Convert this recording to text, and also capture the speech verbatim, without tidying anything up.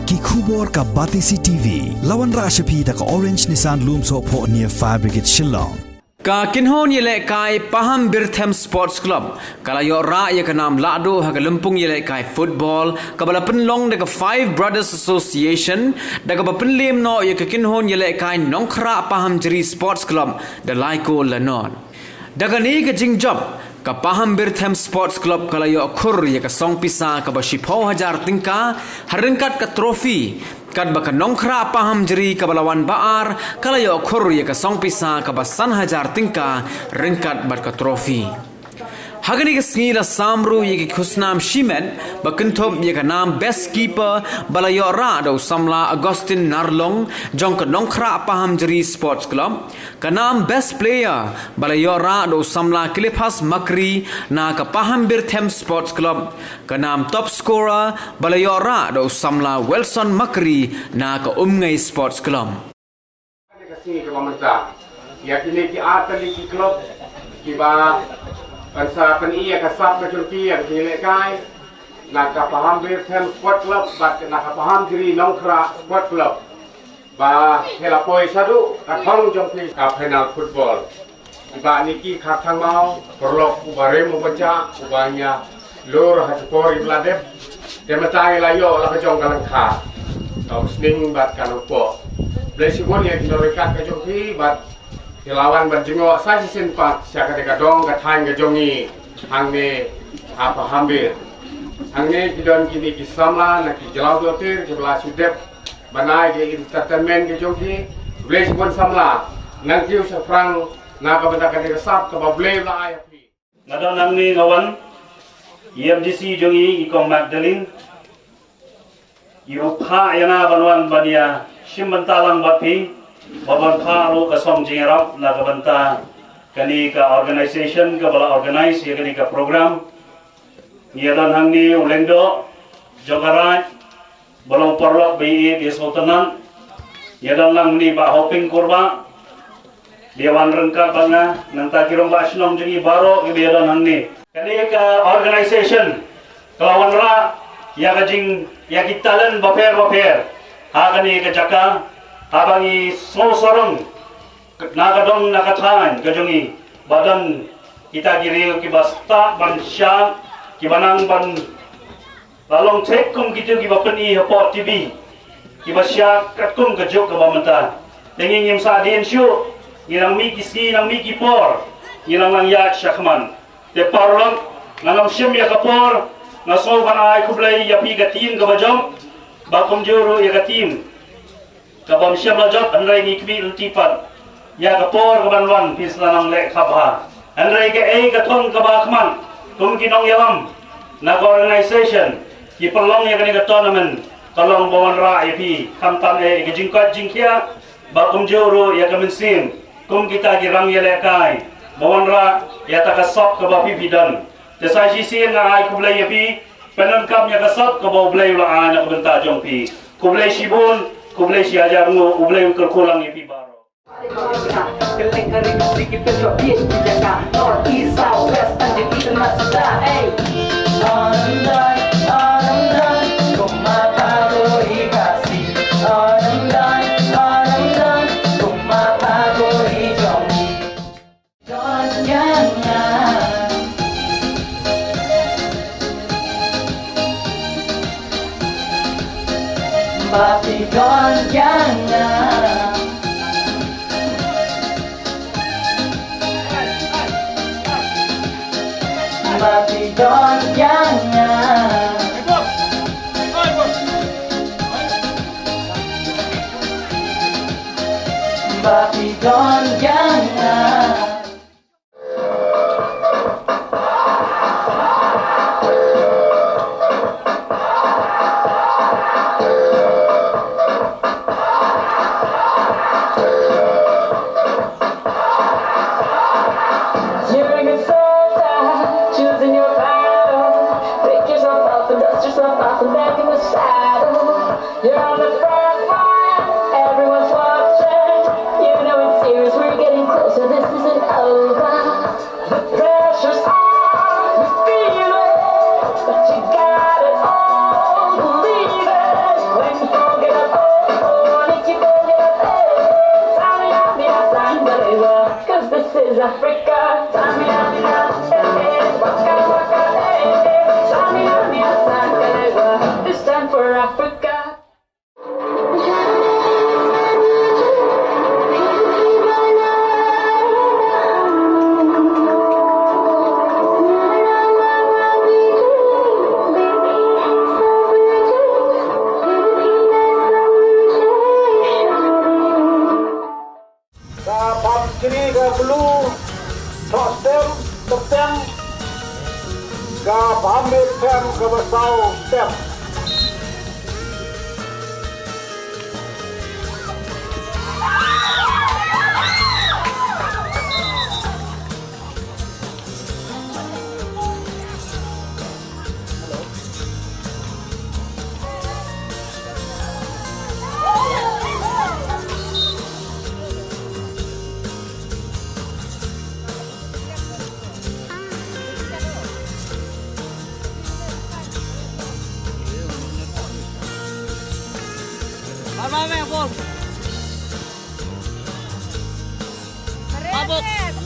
Ki khubor ka Batesi T V. La wanrah sha phi da ka Orange Nissan Lumsohphoh near Fire Brigade Shillong. Ka kynhun ïalehkai Pahamberthem Sports Club ka la ïoh rah ïa ka nam lahduh ha ka lympung ïalehkai football kaba la pynlong da ka Five Brothers Association, da kaba pynlem noh ïa ka kynhun ïalehkai Nongkhrah Pahamjri Sports Club da Laiko Lanot. Da kane ka jingjop, ka Pahamberthem Sports Club ka la ïoh khur ïa ka song pisa kaba shiphew hajar tyngka ha ryngkat ka trophy, katba ka Nongkhrah Pahamjri kaba la wan ba ar ka la ïoh khur ïa ka song pisa kaba san hajar tyngka ryngkat bad ka trophy. Ha kane ka sngi la sam ruh ïa ki khusnam shimet ba kynthup ïa ka nam Best Keeper ba la ïoh rah da u samla Augustine Narlong jong ka Nongkhrah Pahamjri Sports Club, ka nam Best Player ba la ïoh rah da u samla Cleophas Makri na ka Pahamberthem Sports Club, ka nam Top Scorer ba la ïoh rah da u samla Wilson Makri na ka Umngei Sports Club. Ka sngi kaba mynta, ïa kine ki artylli ki club kiba ban sa pyni ïa ka sap ka jong ki, ïa ki lehkai na ka Pahamberthem Sport Club bad na ka Pahamjri Nongkhrah Sport Club. Ba phi la poi shaduh ka thong jong phi ka final football. Ba niki kha thang mau, paralok uba rim uba jah, uba ïa lur ha ka por i ba la dep. Te mynta i la ïoh la ka jong ka lyngkha. Ka u sning bad ka nongpoh. Blei shibun ïa ki nongryngkat ka jong phi bad ki la wan ban jngoh sa shisien pat sha ka dei ka dong ka thaiñ ka jong i hangne ha Pahamber. Hangne ki don kine ki samla na ki jyllaw dotir ki ba la shu dep ban ai ki entertainment ki jong ki. Blei shibun samla, nang kiew shaphrang na ka bynta ka dei ka sap kaba Blei u la ai ha phi. Nga don hangne nga wan, i M D C jong i, i Kong Magdalene, i u phah ïa nga ban wan ban ïa shim bynta lang bad phi, ba ban phah ruh ka song jingïarap na ka bynta kane ka organization kaba la organize ïa kane ka program. Ngi ïa don hangne u lyngdoh jong ka raid, ba long paralok ba ïeit ïa sngewtynnat. Ngi ïa don lang hangne Bah Hoping Kurbah, ba ïa wan ryngkat bad nga, nangta ki rangbah shnong jong ngi baroh kiba ïa don hangne. Kane ka organization ka la wanrah ïa ka jing, ïa ki talent bapher bapher ha kane ka jaka, haba ngi sngewsarong na ka dong na ka thaiñ ka jong ngi ba don kita ki riew kiba stad ban shad, kiba nang ban la long thik kum kito kiba pyni hapoh T V, kiba shad katkum ka juk kaba mynta. Te ngi ngim sah dien shuh, ngi nang mih ki sngi nang mih ki por, ngi nang nang ïaid shakhmat. Te paralok, ngan ym shim ïa ka por, nga sngew ban ai khublei ïa phi ka team kaba jop, ba kumjuh ruh ïa ka team kaba ym shym la jop, hynrei ngi khmih lynti pat ïa ka por kaban wan, phin sa nang leh kaba bha. Hynrei kaei ka thong kaba khmat kum ki nongïalam na ka organization ki pynlong ïa kane ka tournament, ka long ba wanrah ïa phi, khamtam eh ïa ka jingkoit jingkhiah, ba kumjuh ruh ïa ka mynsiem kum kita ki rang ïalehkai, ba wanrah ïa ta ka sap kaba phi phi don. Te sa shisien nga ai khublei ïa phi, pyndonkam ïa ka sap kaba U Blei u la ai na ka bynta jong phi. Khublei shibun, khublei shihajar nguh, U Blei un kyrkhu lang ïa phi baroh. Don ïa nga. Ba phi don ïa nga. Ba phi don ïa nga. Ba phi don ïa nga. You're a good soldier, choosing your battle. Pick yourself up and dust yourself off and back in the saddle. You're on the front line, everyone's watching. You know it's serious, we're getting closer, this isn't over. The pressure's on, you feel it, but you got it all, believe it. When Blue, thoh stem, tepteng, ka Bamit Fam kaba saw stem. Bal ma me bol. Mabuk.